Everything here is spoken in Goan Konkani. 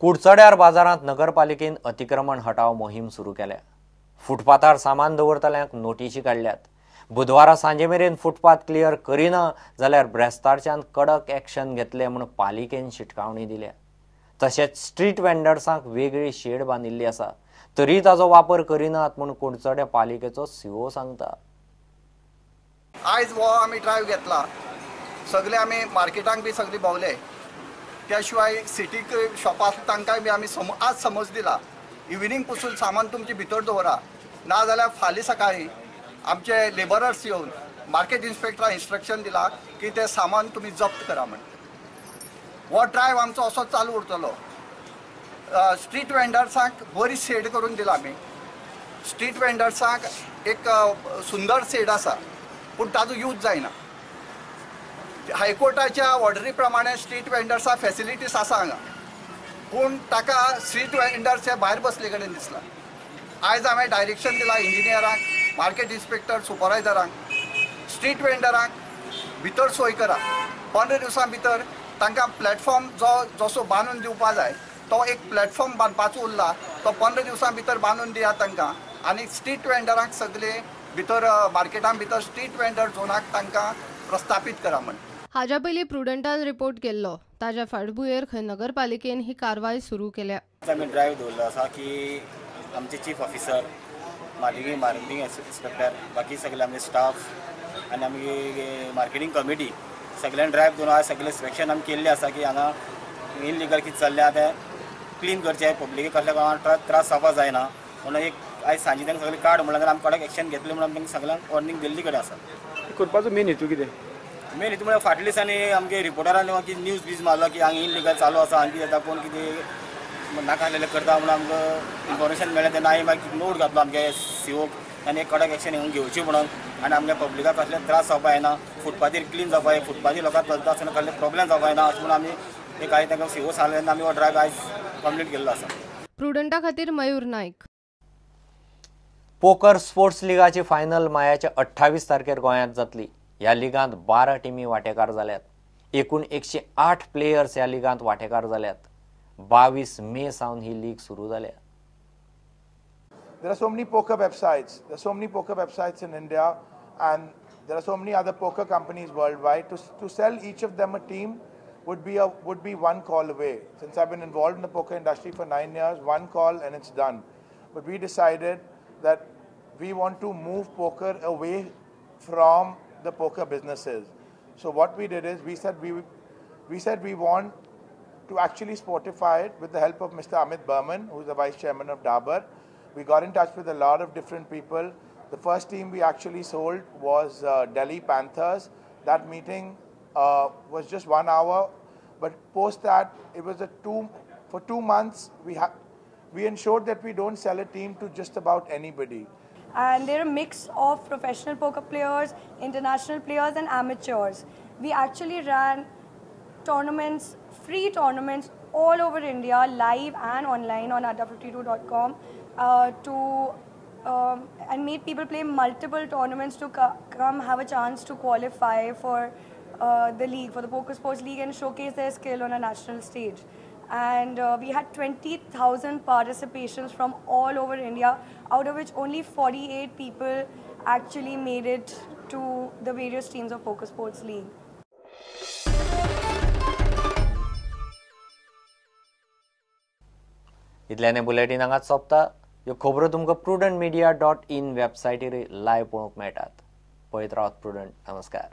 कुडचड्यार बाजारांत नगरपालिकेन अतिक्रमण हटाव मोहीम सुरू केल्या. फुटपाथार सामान दवरतल्यांक नोटिशी काडल्यात. बुधवारा सांजे मेरेन फुटपाथ क्लियर करिना जाल्यार ब्रेस्तारच्यान कडक एक्शन घेतले म्हूण पालिकेन शिटकावणी दिल्या. तशेंच स्ट्रीट वेंडर्सांक वेगळी शेड बांदिल्ली आसा, तरी ताजो वापर करिनात म्हूण कुडचड्या पालिकेचो सीओ सांगता. आयज हो आमी ड्रायव्ह घेतला, सगळे आमी मार्केटांक बी सगळी भोंवले, त्या शिवाय सिटीक शॉपां आसा तांकांय बी आमी आज समज दिला, इव्हिनींग पसून सामान तुमचे भितर दवरा, ना जाल्यार फाल्यां सकाळीं आमचे लेबरर्स येवन मार्केट इन्स्पेक्टराक इन्स्ट्रक्शन दिला की तें सामान तुमी जप्त करा म्हण. हो ड्रायव्ह आमचो असो चालू उरतलो. स्ट्रीट वेंडर्सांक बरी शेड करून दिला आमी. स्ट्रीट वेंडर्सांक एक सुंदर शेड आसा, पूण ताजो यूज जायना. हायकोर्टाच्या ऑर्डरी प्रमाणे स्ट्रीट वेंडर्सा फॅसिलिटीज आसा हांगा, पूण ताका स्ट्रीट वेंडर्स हे भायर बसले कडेन दिसला. आयज हांवें डायरेक्शन दिला इंजिनियरांक, मार्केट इन्स्पेक्टर, सुपरवायजरांक, स्ट्रीट वेंडरांक भितर सोय करा. 15 दिवसां भितर तांकां प्लॅटफॉर्म जो जसो बांदून दिवपा जाय तो एक प्लॅटफॉर्म बांदपाचो उरला, तो 15 दिवसां भितर बांदून दिया तांकां. आनी स्ट्रीट वेंडरांक सगळे भितर मार्केटां भितर स्ट्रीट वेंडर झोनाक तांकां प्रस्थापीत करा म्हण. हाज्या पयलीं प्रुडंटान रिपोर्ट केल्लो, ताज्या फाटभुंयेर खंय नगरपालिकेन ही कारवाय सुरू केल्या. आमी ड्रायव्ह दवरलो आसा की आमचे चीफ ऑफिसर, मार्केटिंग इन्स्पेक्टर, बाकी सगळे आमचे स्टाफ आनी आमगे मार्केटिंग कमिटी सगळ्यांनी ड्रायव्ह दवरून आज सगळें इन्स्पेक्शन आमी केल्लें आसा की हांगा इनलिगल कितें चल्ल्या तें क्लीन करचें, पब्लिकेक कसल्या कोणाक त्रास जावपाक जायना म्हणून एक आयज सांजे तांकां सगळें कार्ड म्हणल्यार आमी कडक एक्शन घेतलें म्हणून आमी तांकां सगळ्यांक वॉर्निंग दिल्ली कडेन आसा. करपाचो मेन हेतू कितें? मेन हेतू म्हळ्यार फाटल्या दिसांनी आमगे रिपोर्टरांनी मागीर न्यूज बीज मारलो की हांगा इनलिगल चालू आसा, हांगा कितें जाता, कोण कितें नाका आसलेलें करता म्हणून आमकां इन्फॉर्मेशन मेळ्ळें. तेन्ना हांवें मागीर नोट घातलो आमगे सीओक आनी एक कडक एक्शन येवन घेवची म्हणून. आनी आमगे पब्लिकाक कसले त्रास जावपा जायना, फुटपाथीर क्लीन जावपा जाय, फुटपाथीर लोकांक चलता आसतना कसले प्रॉब्लेम जावपा जायना अशें म्हणून आमी एक आयज तांकां सीओ सांगलें तेन्ना आमी हो ड्रायव्ह आयज कंप्लीट केल्लो आसा. प्रुडंटा खातीर मयूर नायक. पोकर स्पोर्ट्स लिगाची फायनल मायाच्या 28 तारखेर गोंयांत जातली. ह्या लिगांत 12 टिमी वांटेकार जाल्यात. एकूण 108 प्लेयर्स ह्या लिगांत वांटेकार जाल्यात. 22 मे सावन ही लीग सुरू जाल्या. There are so many poker websites. There are so many poker websites in India, and there are so many other poker companies worldwide. To sell each of them a team would be one call away. Since I've been involved in the poker industry for 9 years, one call and it's done. But we decided that we want to move poker away from the poker businesses. So what we did is we said we want to actually sportify it with the help of Mr. Amit Burman, who's the vice chairman of Dabur. We got in touch with a lot of different people. The first team we actually sold was Delhi Panthers. That meeting was just 1 hour, but post that it was for 2 months we ensured that we don't sell a team to just about anybody. And they're a mix of professional poker players, international players and amateurs. We actually ran tournaments, free tournaments all over India, live and online on adda52.com and made people play multiple tournaments to come have a chance to qualify for the league, for the Poker Sports League, and showcase their skill on a national stage. And we had 20,000 participations from all over India, out of which only 48 people actually made it to the various teams of Poker Sports League. इतल्याने बुलेटिन हांगाच सोंपता. ह्यो खबरो तुमकां prudentmedia.in वेबसायटीर लायव्ह पळोवंक मेळटात. पळयत रावात प्रुडंट. नमस्कार.